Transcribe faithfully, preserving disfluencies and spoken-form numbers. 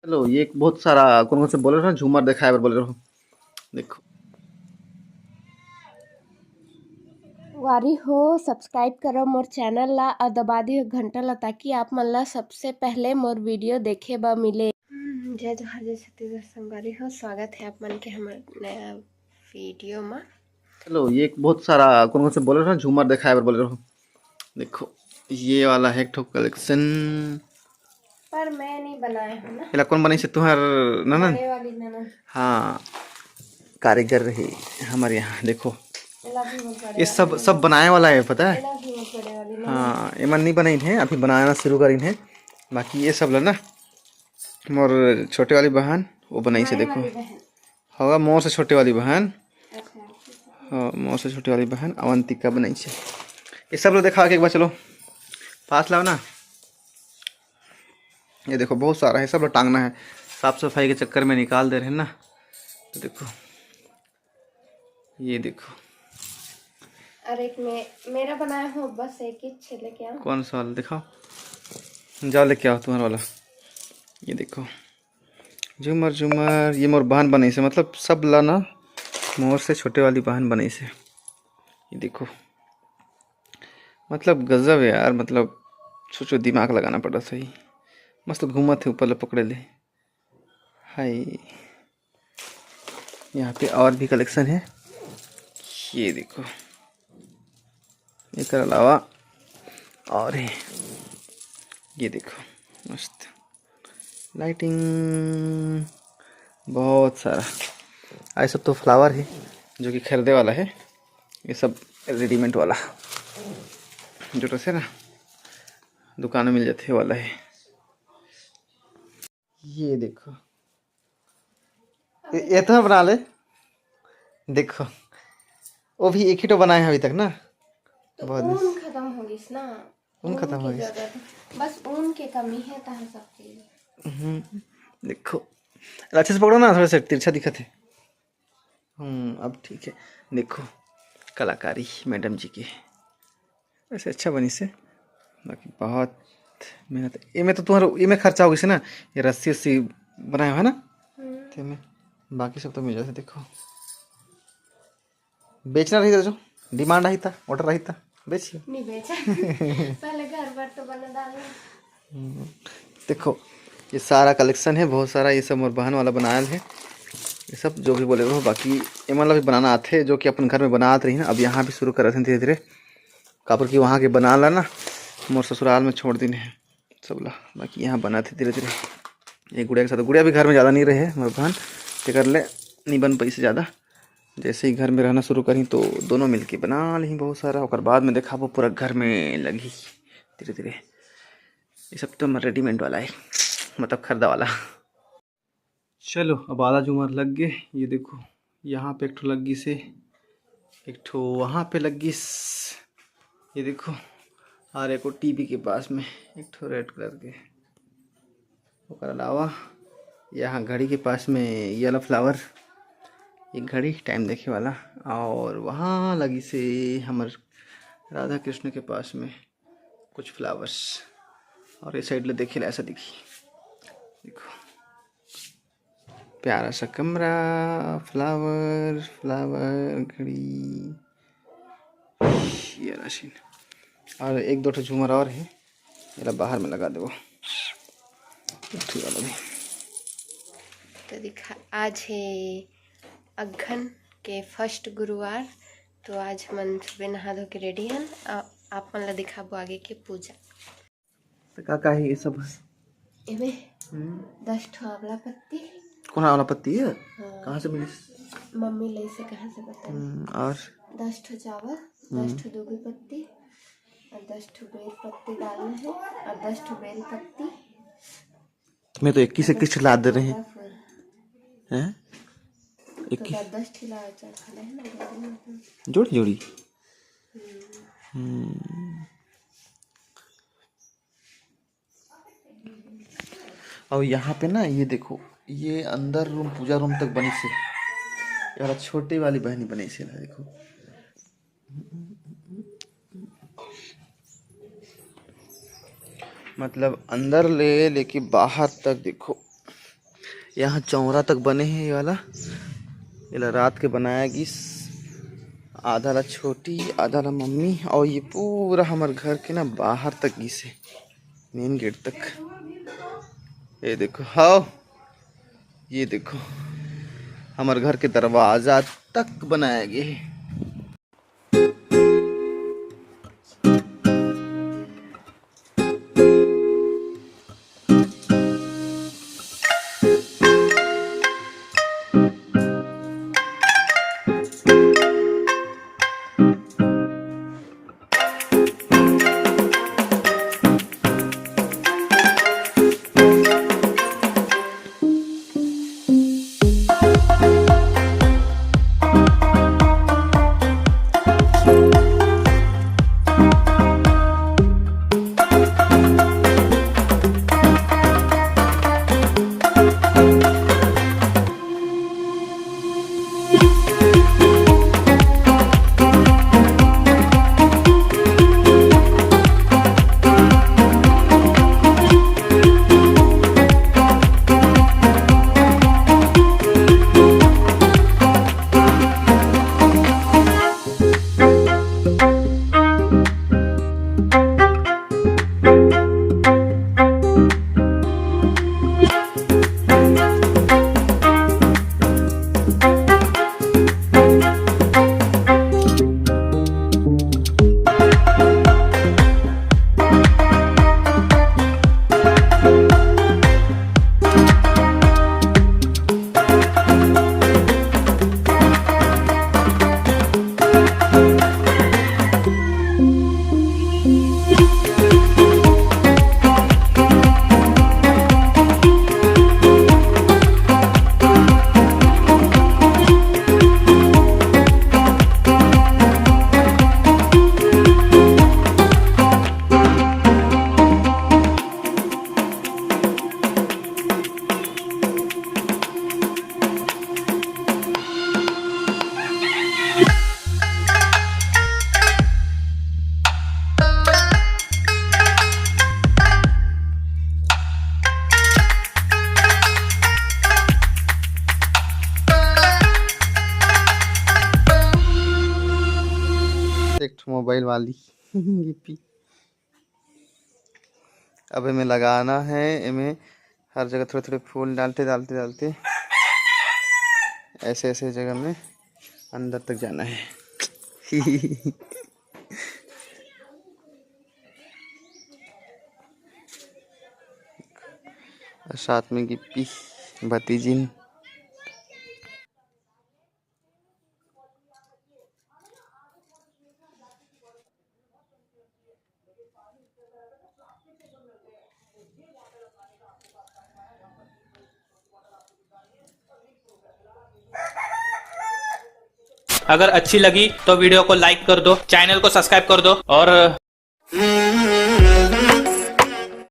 चलो, ये एक बहुत सारा कौन कौन से बोले रहो, झूमर दिखाए बर बोले रहो। देखो, वारी हो, सब्सक्राइब करो मोर चैनल ला और दबा दियो घंटा ला, ताकि आप मन ला सबसे पहले मोर वीडियो देखे बर मिले। हम्म, जय जोहार, जय छत्तीसगढ़ संगवारी हो, स्वागत है आप मन के हमर नया वीडियो मा। चलो, ये एक बहुत सारा कौन कौन से बोले रहो, झूमर दिखाए बर बोले रहो। देखो, ये वाला है एक ठो कलेक्शन। पर मैं नहीं बनाया हूँ ना। एला कौन बनाइस हे? तुहर ननद? बड़े वाली ननद। हाँ, कारीगर रही हमारे यहाँ। देखो, एला भी बहुत बड़े ये सब, वाली सब बनाए वाला है, पता है? एला भी बहुत बड़े वाली ननद। हाँ, एमन नहीं बनाइन हे, अभी बनाना शुरू करिन हे। बाकी ये सब ला ना, मोर छोटे वाली बहन वो बनाइस हे। बड़े देखो, वाली बहन। होगा मोर से छोटे वाली बहन। अच्छा। हाँ, मोर से छोटे वाली बहन अवंतिका बनाइस हे। ये सब ला देखा के एक बार, चलो पास लाओ ना। ये देखो, बहुत सारा है, सब ला टांगना है, साफ सफाई के चक्कर में निकाल दे रहे हैं ना। तो देखो, ये देखो। और एक मैं, मेरा बनाया हो बस एक ही छे लेके आओ। कौन सा वाला दिखाओ? जाओ लेके आओ तुम्हारा वाला। ये देखो, झूमर झूमर, ये मोर बहन बनाइस हे, मतलब सब ला ना मोर से छोटे वाली बहन बनाइस हे। ये देखो, मतलब गजब है यार, मतलब सोचो, दिमाग लगाना पड़ा सही। मस्त घूमत हे ऊपर ले पकड़े ले। हाय, यहाँ पे और भी कलेक्शन है। ये देखो, एकर अलावा और है, ये देखो, मस्त लाइटिंग, बहुत सारा। आ, ये सब तो फ्लावर है जो कि खरीदे वाला है, ये सब रेडीमेड वाला जो ड्रेस है ना, दुकान में मिल जाते वाला है। ये देखो, ए-, इतना बना ले। देखो, वो भी एक ही तो बनाए हैं अभी तक ना। तो बहुत ऊन खत्म हो गइस ना। ऊन ऊन खत्म के हो गइस। जरूरत है। बस ऊन के कमी है, तहाँ सब चीज। हम्म, देखो, अच्छे से पकड़ो ना, थोड़ा सा तिरछा दिखत है। हम्म, अब ठीक है। देखो, कलाकारी मैडम जी के, वैसे अच्छा बनिस हे, बाकी बहुत मेहनत। एमे तो तुम्हारा, एमे खर्चा हो गइस हे ना, ये रस्सी उस्सी बनाए हुए ना, हम्म। तेमे बाकी सब तो मिल जाते। देखो, बेचना रही था, जो डिमांड रही था, ऑर्डर रही था, बेचियो। नहीं बेचा। पहले घर पर तो बना डालना। हम्म, देखो, ये सारा कलेक्शन है, बहुत सारा। ये सब मोर बहन वाला बनायल है, ये सब जो भी बोले रहो। बाकी एमन ला भी बनाना आथे, जो कि अपन घर में बनात रही ना, अब यहाँ भी शुरू करत हैं धीरे धीरे, काबर कि वहाँ के बना ला ना, मोर ससुराल में छोड़ दिन है सब ला, बाकी यहाँ बनात है धीरे धीरे। ये गुड़िया के साथ, गुड़िया भी घर में ज़्यादा नहीं रहे मोर बहन, तेकर ले नहीं बन पाइस ज़्यादा। जैसे ही घर में रहना शुरू करी तो दोनों मिलके बना ली बहुत सारा, ओकर बाद में देखाबो पूरा घर में लगी धीरे धीरे। ये सब तो हमर रेडीमेड वाला है, मतलब खरीदा वाला। चलो, अब आधा झूमर लग गए। ये देखो, यहाँ पे एक ठो लग गइस हे, एक ठो वहाँ पे लग गइस, ये देखो, और एक टीवी के पास में एक ठो रेड कलर के। ओकर अलावा यहाँ घड़ी के पास में येलो फ्लावर, एक घड़ी टाइम देखे वाला, और वहाँ लगिस हे हमर राधा कृष्ण के पास में कुछ फ्लावर्स, और ये साइड ले देखे ला ऐसा दिखी। देखो, प्यारा सा कमरा, फ्लावर, फ्लावर, घड़ी, ये रहा सीन। और एक दो ठो झूमर और है, एला बाहर में लगा देबो। एक ठो वाला भी। तो दिखा, आज है अगहन के फर्स्ट गुरुवार, तो आज हमन सुबह नहा धो के रेडी हन। आ, आप मन ला दिखाबो आगे के पूजा। तो का का है ये सब? एमे हम्म। दस ठो आंवला पत्ती। कौन आंवला पत्ती है? हाँ। कहाँ से मिलिस? मम्मी ले से कहाँ से पता नहीं। हम्म, और? दस ठो चावल, हम्म। दस ठो दूबी पत्ती और दस ठो बेल पत्ती डालना है और दस ठो बेल पत्ती। मैं तो इक्कीस इक्कीस ठो ला दे रहे हैं। गेंदा फूल। हैं? तो इक्कीस। दस ठो ला चढ़ा ले है ना, जोड़ी में तो। जोड़ी जोड़ी। हम्म। हम्म। और यहाँ पे ना, ये देखो, ये अंदर रूम, पूजा रूम तक बनिस हे। ये वाला छोटे वाली बहनी बनिस हे ना, देखो। मतलब अंदर ले लेके बाहर तक देखो, यहाँ चौरा तक बने हे ये वाला, एला रात के बनाया गिस। आधा ला छोटी, आधा ला मम्मी, और ये पूरा हमर घर के ना बाहर तक गिस हे, मेन गेट तक। ये देखो, हाँ, ये देखो, हमर घर के दरवाजा तक बनाया गे हे। एक ठो मोबाइल वाली गिप्पी। अब एमे लगाना है, एमे हर जगह थोड़े थोड़े फूल डालते डालते डालते ऐसे ऐसे जगह में अंदर तक जाना है। और साथ में गिप्पी भतीजिन। अगर अच्छी लगी तो वीडियो को लाइक कर दो, चैनल को सब्सक्राइब कर दो और